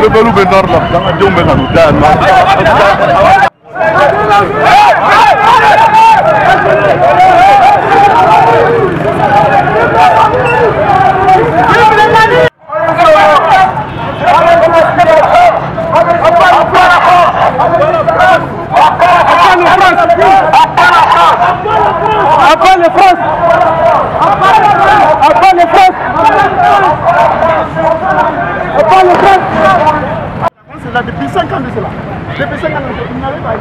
Rebelle bɛ nord la, an ka denw bɛ ka n'u da yan nɔ. Depuis 5 ans de cela. Depuis 5 ans, il n'avait pas.